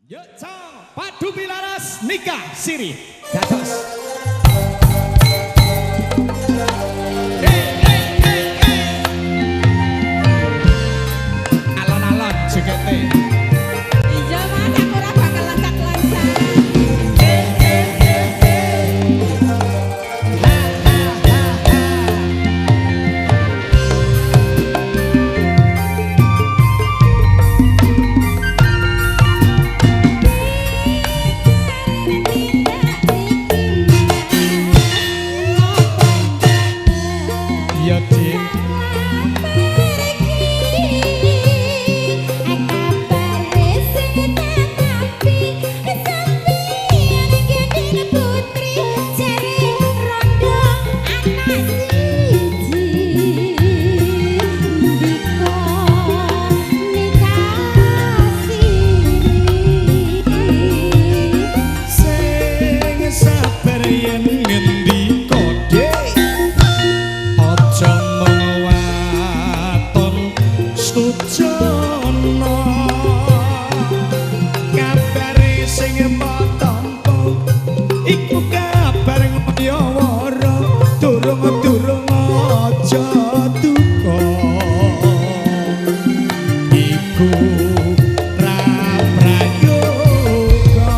Yuk cong, padu pilaras nikah siri dados. Alon-alon jogete. Iya Mas, aku ora bakal loncat-loncat. Ha ha ha ha. Iya Dik. Sing sabar yen ngendika Dik, aja mung waton sujana. Kabare sing mbok tampa iku kabar ngoyowara, durung-durung aja duka. Iku ra prayoga.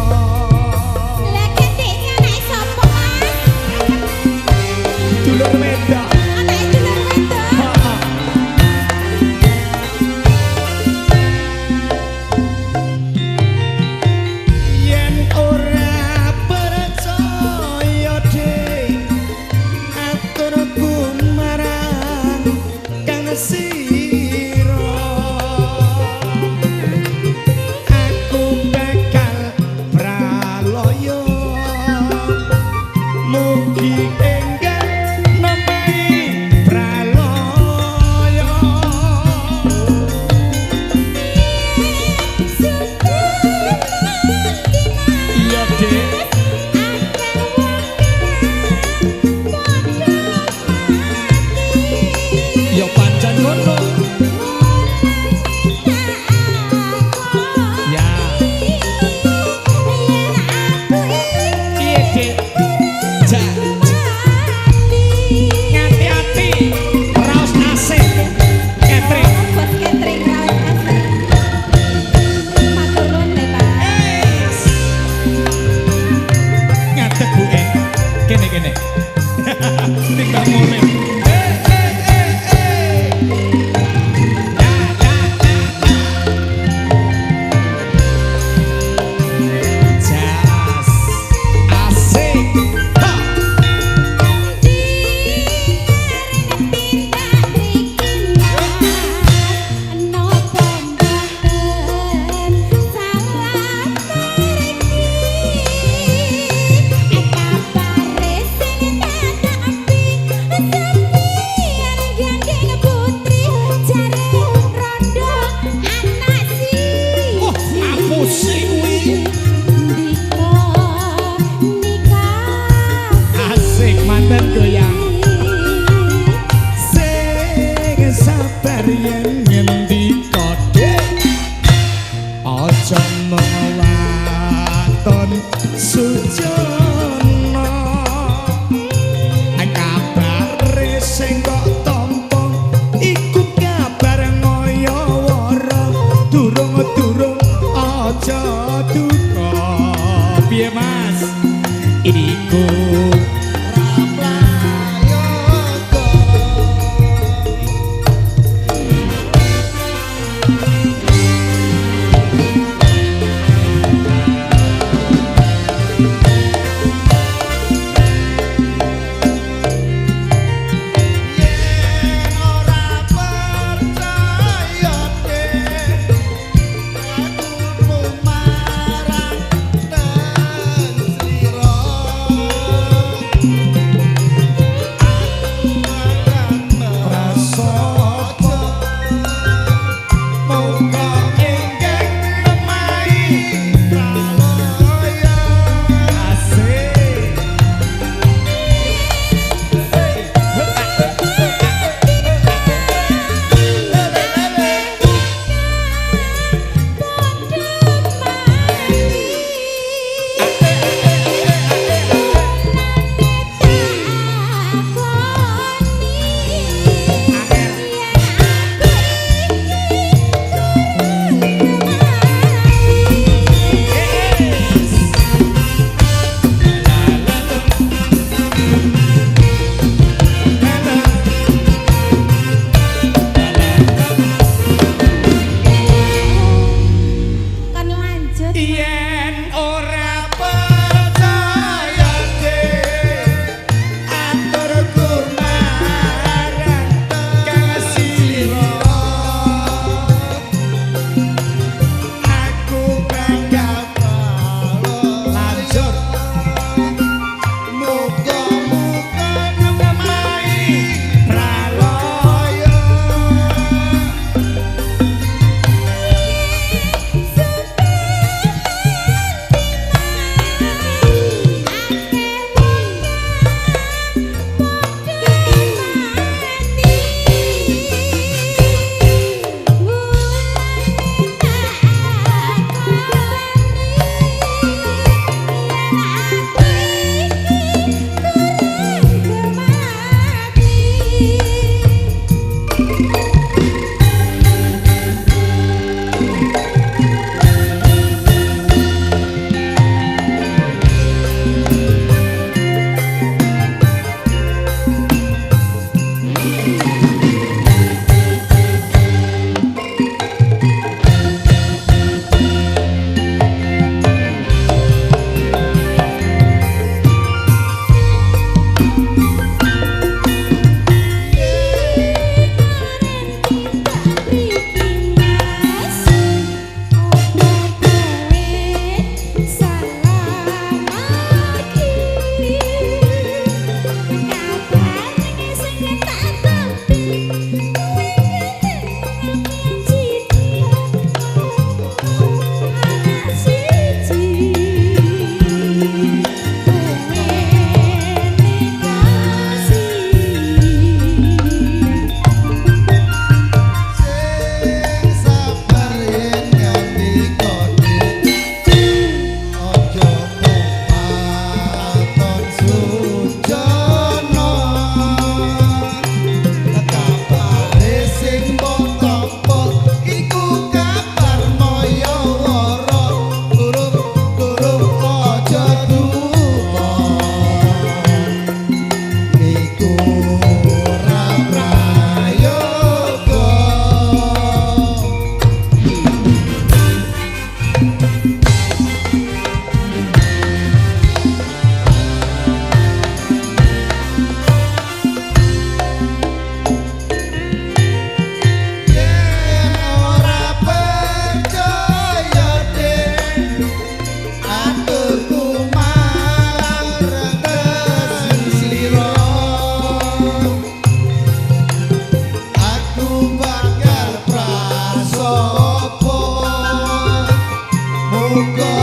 Dulur wedok. Yen ora percaya Dik, aturku marang kang sira. Aku bakal pralaya, mugi enggal nampi pralaya. Iya Dik. Ya pancen ngono. Ya. Iya Dik. Ja. Ngati-ati raos asik. Ketrik. Ngadeg buke. Kene kene. Timbang mulih. Ya ya ya ya. Jas. Asik. Ha. Wah, apuse kuwi. Asik manten goyang. Sing sabar yen ngendika Dik, aja mung waton sujana. Kabare sing kok tampa iku kabar ngoyowara, durung-durung aja duka. Piye Mas? Iku ra prayoga. Yen ora percaya Dik, aku marang teng slira. Lanjut. Yen ora percaya aturku marang kasira, aku bakal lanjut. Muga-muga ngemai pralaya. Sing sabar yen nganti kode, aja paton sujana. Kabare sing mbok tampa iku kabar maya wara. Durung aja duka, iku ora prayoga. Yen ora percaya aturku marang slira, aku bakal prasopo. Muga